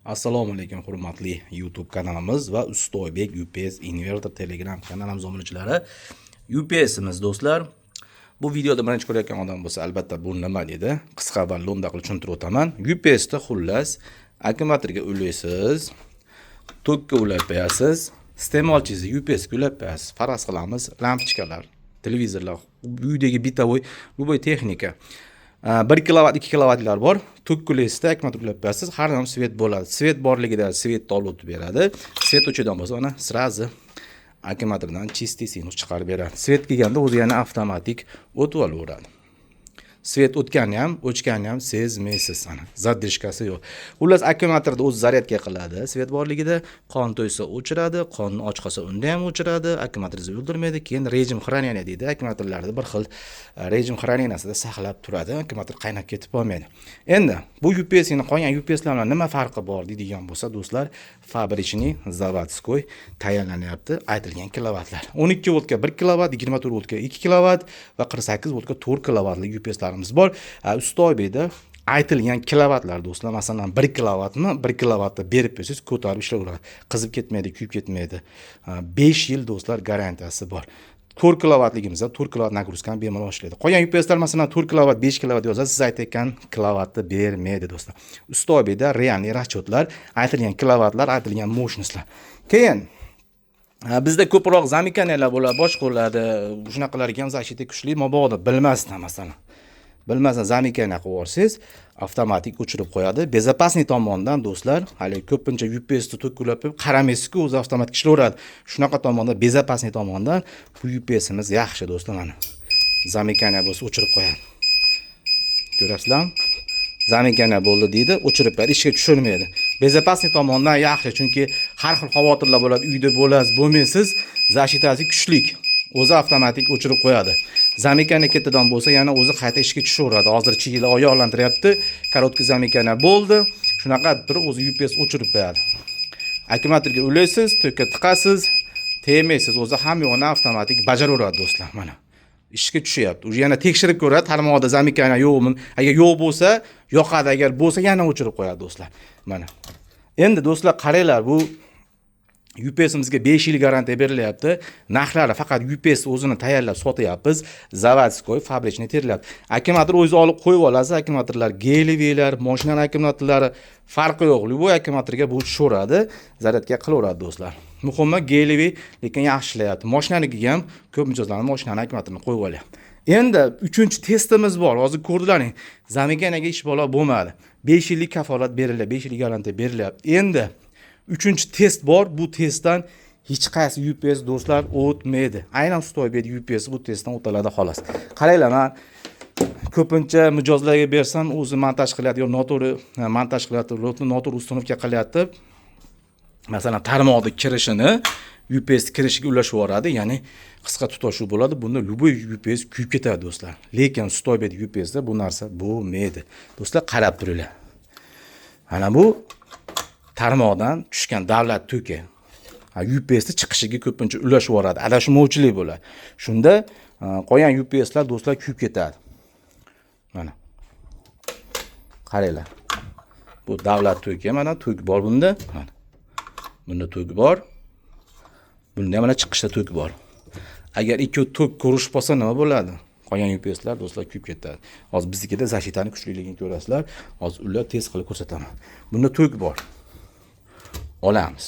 Assalomu alaykum, hurmatli YouTube kanalimiz va Ustoybek UPS Inverter Telegram kanalimiz obunachilari. UPSimiz, do'stlar. Bu videoda birinchi ko'rayotgan odam bo'lsa, albatta bu nima dedi? Qisqa va lo'nda qilib tushuntirib o'taman. UPS ni xullas akkumulyatorga ulaysiz, tokka ulab qo'yasiz, iste'molchingizni UPS ga ulab qo'yasiz. Faraz qilamiz, lampochkalar, televizorlar, uydagi бытовой, любой texnika. 1 kilovat, 2 kilovatlar bor. Tok ulaysizda, akkumulyator ulab qo'yasiz, har doim свет bo'ladi. Свет borligida свет ni olib o'tib beradi. Свет o'chadigan bo'lsa, mana сразу akkumulyatordan чистый sinus chiqarib beradi. Свет kelganda o'zi yana avtomatik o'tib olaveradi. Свет o'tganini ham, o'chganini ham sezmaysiz, ana. Задержка si yo'q. Xullas, akkumulyatorni o'zi zaryadka qiladi. Свет borligida qon to'ysa o'chiradi, qonni och qolsa unda ham o'chiradi, akkumulyatorni o'ldirmaydi. Keyin режим хранения deydi. Akkumulyatorlarda bir xil режим хранения sida saqlab turadi. Akkumulyator qaynab ketib qolmaydi. Endi bu UPS ni qolgan UPSlar bilan nima farqi bor deydigan bo'lsa, do'stlar, фабричный, заводской tayyorlanyapti aytilgan kilovatlar. 12 voltga 1 kilovat, 24 voltga 2 kilovat va 48 voltga 4 kilovatli UPSlarimiz bor. Ustoybekda aytilgan kilovatlar, do'stlar, masalan, 1 kilovatni 1 kilovatni berib qo'ysangiz, ko'tarib ishlayveradi. Qizib ketmaydi, kuyib ketmaydi. 5 yil, do'stlar, garantiyasi bor. 4 kilovatligimizda 4 kilovat нагрузка ni bemalol ishlaydi. Qolgan UPSlar, masalan, 4 kilovat, 5 kilovat yozsa, siz aytayotgan kilovatni bermaydi, do'stlar. Ustoybekda реальный расчет lar, aytilgan kilovatlar, aytilgan мощность lar. Keyin bizda ko'proq замыкания lar bo'ladi, boshqa bo'ladi. Shunaqalarga ham защита kuchli, mabodo bilmasdan, masalan, bilmasdan замыкание qilib yuborsangiz, avtomatik o'chirib qo'yadi. Безопасный tomondan, do'stlar, haligi ko'pincha UPS ni tok ulab qo'yib qaramaysiz-ku, o'zi avtomatik ishlayveradi. Shunaqa tomondan, безопасный tomondan bu UPSimiz yaxshi, do'stlar, mana. Замыкание bo'lsa, o'chirib qo'yadi. Ko'ryapsizlarmi? Замыкание bo'ldi deydi, o'chirib qo'yadi, ishga tushirmaydi. Безопасный tomondan yaxshi, chunki har xil xavotirlar bo'ladi, uyda bo'lasiz, bo'lmaysiz, защита si kuchlik. O'zi avtomatik o'chirib qo'yadi. Замыкание ketidan bo'lsa, yana o'zi qayta ishga tushaveradi. Hozir chiyili oyoqlantiryapti, короткий замыкание bo'ldi. Shunaqa turib o'zi UPS o'chirib qo'yadi. Akkumulyatorga ulaysiz, tokka tiqasiz, tegmaysiz, o'zi hamma yo'g'ini avtomatik bajaraveradi, do'stlar, mana. Ishga tushyapti. Уже yana tekshirib ko'radi, tarmoqda замыкание yo'qmi? Agar yo'q bo'lsa, yoqadi, agar bo'lsa yana o'chirib qo'yadi, do'stlar. Mana. Endi, do'stlar, qaranglar, bu UPSimizga 5 yil garantiya berilyapti. Narxlari faqat UPS o'zini tayyorlab sotyapmiz. Заводской, фабричный terilyapti. Akkumulyator o'zingiz olib qo'yib olasiz. Akkumulyatorlar гелевый lar, mashinani akkumulyatorlari, farqi yo'q. Любой akkumulyatorga bu tushaveradi, zaryadka qilaveradi, do'stlar. Muhimi, гелевый, lekin yaxshi ishlayapti. Mashinanikiga ham ko'p mijozlarni mashinani akkumulyatorini qo'yib olyapti. Endi uchinchi testimiz bor. Hozir ko'rdilaring. Замыкание ga ish balo bo'lmadi. 5 yillik kafolat beriladi, 5 yillik garantiya berilyapti. Endi uchinchi test bor. Bu testdan hech qaysi UPS, do'stlar, o'tmaydi. Aynan Ustoybek UPS bu testdan o'taladi, xolos. Qaranglar, men ko'pincha mijozlarga bersam, o'zi montaj qilyapti yo noto'g'ri montaj qilyapti, noto'g'ri установка qilyapti. Masalan, tarmoqni kirishini UPS kirishiga ulashib yuboradi, ya'ni qisqa tutashuv bo'ladi. Bunda любой UPS kuyib ketadi, do'stlar. Lekin Ustoybek UPSda bu narsa bo'lmaydi. Do'stlar, qarab turinglar. Mana bu tarmoqdan tushgan davlat toki. UPSni chiqishiga ko'pincha ulashib yuboradi, adashmovchilik bo'ladi. Shunda qolgan UPSlar, do'stlar, kuyib ketadi. Mana. Qaranglar. Bu davlat toki, mana tok bor bunda. Mana. Bunda tok bor. Bunda ham mana chiqishda tok bor. Agar ikki tok ko'rishib qolsa, nima bo'ladi? Qolgan UPSlar, do'stlar, kuyib ketadi. Hozir biznikida защита ni kuchliligini ko'rasizlar. Hozir ular test qilib ko'rsataman. Bunda tok bor. Olamiz.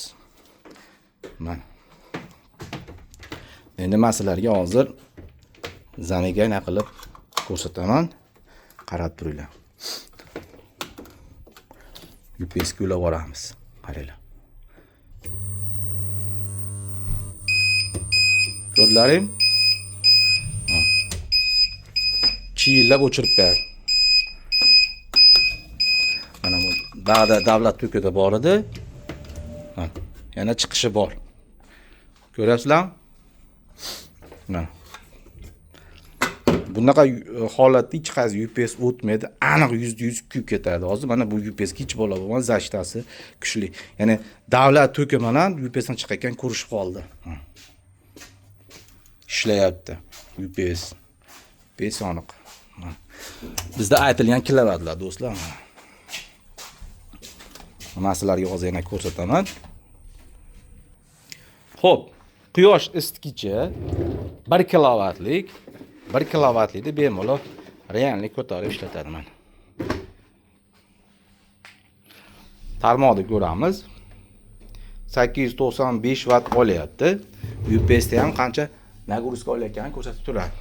Mana. Endi men sizlarga hozir замыкание qilib ko'rsataman. Qarab turinglar. UPS ga ulab yuboramiz. Qaranglar. Ko'rdilaring? Chiyillab o'chirib qo'yadi. Mana bu bag'da davlat tokida bor edi. Mana, yana chiqishi bor. Ko'ryapsizlarmi? Mana. Bunaqa holatda hech qaysi UPS o'tmaydi, aniq 100% kuyib ketadi. Hozir mana bu UPS hech bola bo'lmadi, защита si kuchli. Ya'ni davlat toki bilan UPSdan chiqayotgan ko'rishib qoldi. Ishlayapti UPS. UPS yoniq. Bizda aytilgan kilovatlar, do'stlar. Man sizlarga hozir yana ko'rsataman. Xo'p, quyosh isitgichi 1 kilovatlik, 1 kilovatlikni bemalol реальный ko'tarib ishlatadi mana. Tarmoqda ko'ramiz. 895 vatt olyapti. UPSda ham qancha нагрузка olayotganini ko'rsatib turadi.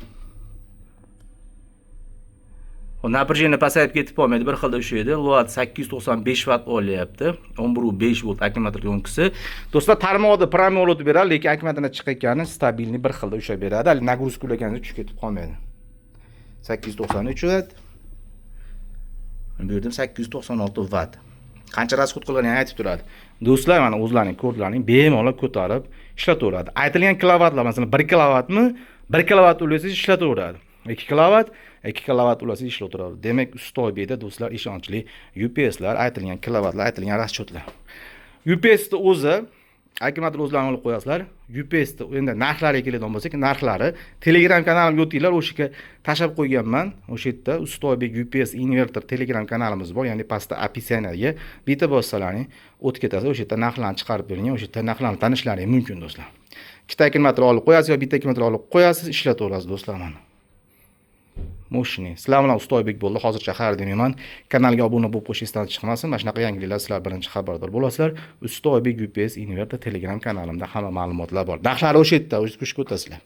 Напряжение pasayib ketib qolmaydi, bir xilda ushlaydi. Load 895 vatt olyapti. 11.5 volt akkumulyator yonkisi. Do'stlar, tarmoqda prямой o'tib beradi, lekin akkumulyatordan chiqayotgani stabilniy bir xilda ushlab beradi. Hali нагрузка ulaganda tushib ketib qolmaydi. 893 vatt. Bu yerda 896 vatt. Qancha расход qilganini aytib turadi. Do'stlar, mana o'zlaring ko'rdilaring, bemalol ko'tarib ishlataveradi. Aytilgan kilovatlar, masalan, 1 kilovatmi? 1 kilovat ulasangiz ishlataveradi. 2 kilovat, 2 kilovat ulasangiz ishlataveradi. Demak, Ustoybekda do'stlar ishonchli UPSlar, aytilgan kilovatlar, aytilgan расчет lar. UPSni o'zi akkumulyator o'zlarini olib qo'yasizlar. UPSni endi narxlariga keladigan bo'lsak, narxlari Telegram kanalimga o'tinglar, o'sha yerga tashlab qo'yganman. O'sha yerda Ustoybek UPS inverter Telegram kanalimiz bor, ya'ni pastda описание ga bitta bossalaring o'tib ketasiz, o'sha yerda narxlarni chiqarib berilgan, o'sha yerda narxlarni tanishlaring mumkin do'stlar. Ikkita akkumulyator olib qo'yasiz yo bitta akkumulyator olib qo'yasiz, ishlataverasiz do'stlar mana. Мощный. Sizlar bilan Ustoybek bo'ldi. Hozircha xayr demayman. Kanalga obuna bo'lib qo'yish esdan chiqmasin. Mana shunaqa yangiliklar sizlar birinchi xabardor bo'lasizlar. Ustoybek UPS Inverter Telegram kanalimda hamma ma'lumotlar bor. Narxlari o'sha yerda, o'zingiz ko'rib o'tasizlar.